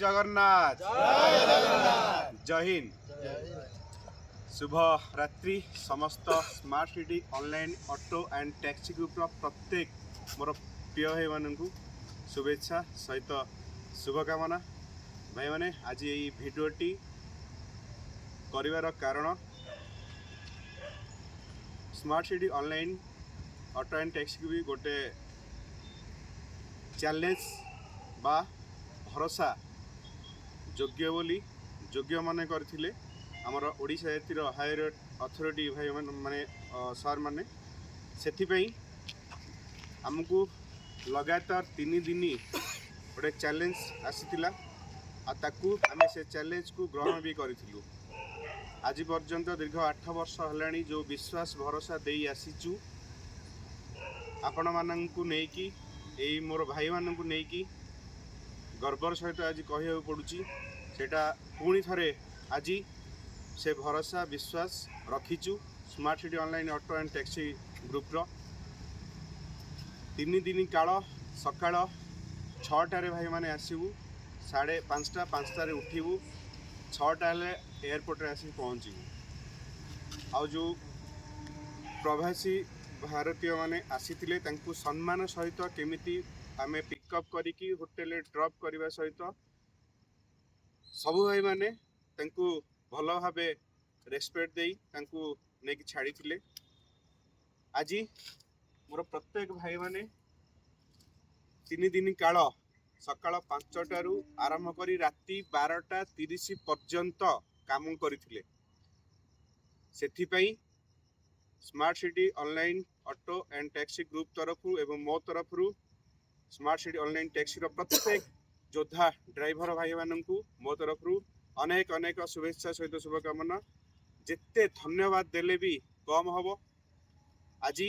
ଜଗନ୍ନାଥ, ଜୟ ହିନ୍ଦ, ଶୁଭ ରାତ୍ରି। ସମସ୍ତ smart city online auto and taxi ଗ୍ରୁପ୍ର ପ୍ରତ୍ୟେକ ମୋର ପ୍ରିୟ ଭାଇମାନଙ୍କୁ ଶୁଭେଚ୍ଛା ସହିତ ଶୁଭକାମନା। ଭାଇମାନେ, ଆଜି ଏଇ ଭିଡ଼ିଓଟି କରିବାର କାରଣ, smart city online auto and taxi ବି ଗୋଟେ ଚ୍ୟାଲେଞ୍ଜ ବା ଭରସା ଯୋଗ୍ୟ ବୋଲି ଯୋଗ୍ୟ ମନେ କରିଥିଲେ ଆମର ଓଡ଼ିଶା ଜାତିର ହାୟର ଅଥରିଟି ଭାଇମାନେ, ମାନେ ସାର୍ମାନେ। ସେଥିପାଇଁ ଆମକୁ ଲଗାତାର 3 ଦିନ ଗୋଟେ ଚ୍ୟାଲେଞ୍ଜ ଆସିଥିଲା ଆଉ ତାକୁ ଆମେ ସେ ଚ୍ୟାଲେଞ୍ଜକୁ ଗ୍ରହଣ ବି କରିଥିଲୁ। ଆଜି ପର୍ଯ୍ୟନ୍ତ ଦୀର୍ଘ 8 ବର୍ଷ ହେଲାଣି ଯେଉଁ ବିଶ୍ୱାସ ଭରସା ଦେଇ ଆସିଛୁ ଆପଣମାନଙ୍କୁ ନେଇକି, ଏଇ ମୋର ଭାଇମାନଙ୍କୁ ନେଇକି, ଗର୍ବର ସହିତ ଆଜି କହିବାକୁ ପଡ଼ୁଛି, ସେଇଟା ପୁଣି ଥରେ ଆଜି ସେ ଭରସା ବିଶ୍ୱାସ ରଖିଛୁ। Smart city online auto and taxi ଗ୍ରୁପ୍ର 3 ଦିନ କାଳ ସକାଳ 6ଟାରେ ଭାଇମାନେ ଆସିବୁ, 5:30, 5ଟାରେ ଉଠିବୁ, 6ଟା ହେଲେ ଏୟାରପୋର୍ଟରେ ଆସିକି ପହଞ୍ଚିବୁ। ଆଉ ଯେଉଁ ପ୍ରବାସୀ ଭାରତୀୟମାନେ ଆସିଥିଲେ, ତାଙ୍କୁ ସମ୍ମାନ ସହିତ କେମିତି ଆମେ ପିକଅପ୍ କରିକି ହୋଟେଲରେ ଡ୍ରପ୍ କରିବା ସହିତ ସବୁ ଭାଇମାନେ ତାଙ୍କୁ ଭଲ ଭାବେ ରେସପେକ୍ଟ ଦେଇ ତାଙ୍କୁ ନେଇକି ଛାଡ଼ିଥିଲେ। ଆଜି ମୋର ପ୍ରତ୍ୟେକ ଭାଇମାନେ 3 ଦିନ କାଳ ସକାଳ 5ଟାରୁ ଆରମ୍ଭ କରି ରାତି 12ଟା 30 ପର୍ଯ୍ୟନ୍ତ କାମ କରିଥିଲେ। ସେଥିପାଇଁ smart city online auto and taxi group ତରଫରୁ ଏବଂ ମୋ ତରଫରୁ ସ୍ମାର୍ଟ ସିଟି ଅନଲାଇନ୍ ଟ୍ୟାକ୍ସିର ପ୍ରତ୍ୟେକ ଯୋଦ୍ଧା ଡ୍ରାଇଭର ଭାଇମାନଙ୍କୁ ମୋ ତରଫରୁ ଅନେକ ଅନେକ ଶୁଭେଚ୍ଛା ସହିତ ଶୁଭକାମନା। ଯେତେ ଧନ୍ୟବାଦ ଦେଲେ ବି କମ୍ ହବ। ଆଜି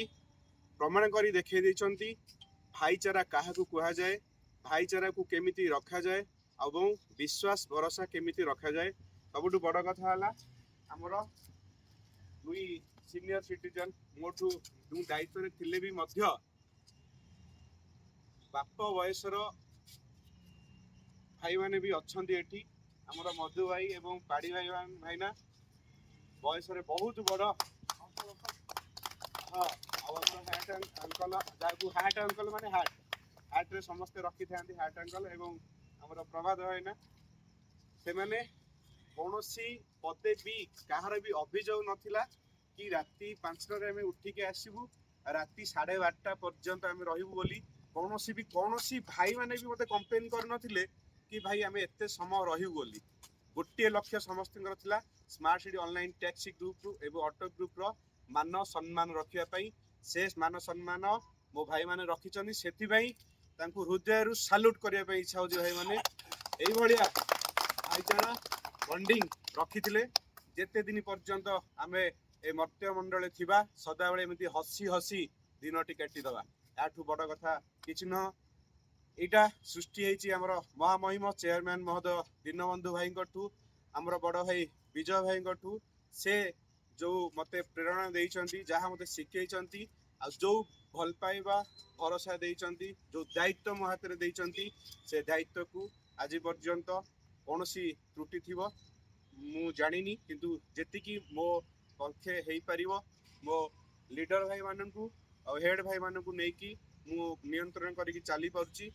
ପ୍ରମାଣ କରି ଦେଖେଇ ଦେଇଛନ୍ତି ଭାଇଚାରା କାହାକୁ କୁହାଯାଏ, ଭାଇଚାରାକୁ କେମିତି ରଖାଯାଏ ଏବଂ ବିଶ୍ୱାସ ଭରସା କେମିତି ରଖାଯାଏ। ସବୁଠୁ ବଡ଼ କଥା ହେଲା, ଆମର ଦୁଇ ସିନିୟର ସିଟିଜେନ୍, ମୋଠୁ ମୁଁ ଦାୟିତ୍ୱରେ ଥିଲେ ବି ମଧ୍ୟ ବାପ ବୟସର ଭାଇମାନେ ବି ଅଛନ୍ତି ଏଠି। ଆମର ମଧୁ ଭାଇ ଏବଂ ପାଡ଼ି ଭାଇ, ଭାଇନା ବୟସରେ ବହୁତ ବଡ଼। ହଁ, ଆଉ ଆମର ହାର୍ଟ ଅଙ୍କଲ, ଯାହାକୁ ହାର୍ଟ ଅଙ୍କଲ ମାନେ ହାର୍ଟରେ ସମସ୍ତେ ରଖିଥାନ୍ତି ହାର୍ଟ ଅଙ୍କଲ, ଏବଂ ଆମର ପ୍ରଭାତ ଭାଇନା, ସେମାନେ କୌଣସି ପଦେ ବି କାହାର ବି ଅଭିଯୋଗ ନଥିଲା କି ରାତି 5ଟାରେ ଆମେ ଉଠିକି ଆସିବୁ, ରାତି 12:30 ପର୍ଯ୍ୟନ୍ତ ଆମେ ରହିବୁ ବୋଲି। କୌଣସି ବି କୌଣସି ଭାଇମାନେ ବି ମୋତେ କମ୍ପ୍ଲେନ୍ କରିନଥିଲେ କି ଭାଇ, ଆମେ ଏତେ ସମୟ ରହିବୁ ବୋଲି। ଗୋଟିଏ ଲକ୍ଷ୍ୟ ସମସ୍ତଙ୍କର ଥିଲା, smart city online taxi group ଏବଂ ଅଟୋ ଗ୍ରୁପ୍ର ମାନ ସମ୍ମାନ ରଖିବା ପାଇଁ। ସେ ମାନ ସମ୍ମାନ ମୋ ଭାଇମାନେ ରଖିଛନ୍ତି। ସେଥିପାଇଁ ତାଙ୍କୁ ହୃଦୟରୁ ସାଲ୍ୟୁଟ୍ କରିବା ପାଇଁ ଇଚ୍ଛା ହେଉଛି। ଭାଇମାନେ ଏଇଭଳିଆ ଭାଇଚାରା ବଣ୍ଡିଂ ରଖିଥିଲେ। ଯେତେ ଦିନ ପର୍ଯ୍ୟନ୍ତ ଆମେ ଏ ମର୍ତ୍ତ୍ୟ ମଣ୍ଡଳରେ ଥିବା, ସଦାବେଳେ ଏମିତି ହସି ହସି ଦିନଟି କାଟିଦେବା। ଏହାଠୁ ବଡ଼ କଥା କିଛି ନୁହଁ। ଏଇଟା ସୃଷ୍ଟି ହେଇଛି ଆମର ମହାମହିମ ଚେୟାରମ୍ୟାନ ମହୋଦୟ ଦୀନବନ୍ଧୁ ଭାଇଙ୍କଠୁ, ଆମର ବଡ଼ ଭାଇ ବିଜୟ ଭାଇଙ୍କଠୁ। ସେ ଯେଉଁ ମୋତେ ପ୍ରେରଣା ଦେଇଛନ୍ତି, ଯାହା ମୋତେ ଶିଖେଇଛନ୍ତି ଆଉ ଯେଉଁ ଭଲ ପାଇବା ଭରସା ଦେଇଛନ୍ତି, ଯେଉଁ ଦାୟିତ୍ୱ ମୋ ହାତରେ ଦେଇଛନ୍ତି, ସେ ଦାୟିତ୍ୱକୁ ଆଜି ପର୍ଯ୍ୟନ୍ତ କୌଣସି ତ୍ରୁଟି ଥିବ ମୁଁ ଜାଣିନି, କିନ୍ତୁ ଯେତିକି ମୋ ପକ୍ଷେ ହେଇପାରିବ, ମୋ ଲିଡର ଭାଇମାନଙ୍କୁ ଆଉ ହେଡ୍ ଭାଇମାନଙ୍କୁ ନେଇକି ମୁଁ ନିୟନ୍ତ୍ରଣ କରିକି ଚାଲିପାରୁଛି।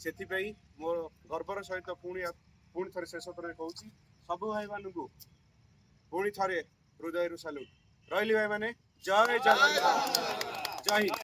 ସେଥିପାଇଁ ମୋ ଗର୍ବର ସହିତ ପୁଣି ପୁଣି ଥରେ ଶେଷ ଥରେ କହୁଛି, ସବୁ ଭାଇମାନଙ୍କୁ ପୁଣି ଥରେ ହୃଦୟରୁ ସାଲ୍ୟୁଟ୍। ରହିଲି ଭାଇମାନେ, ଜୟ ଜଗନ୍ନାଥ, ଜୟ ହିନ୍ଦ।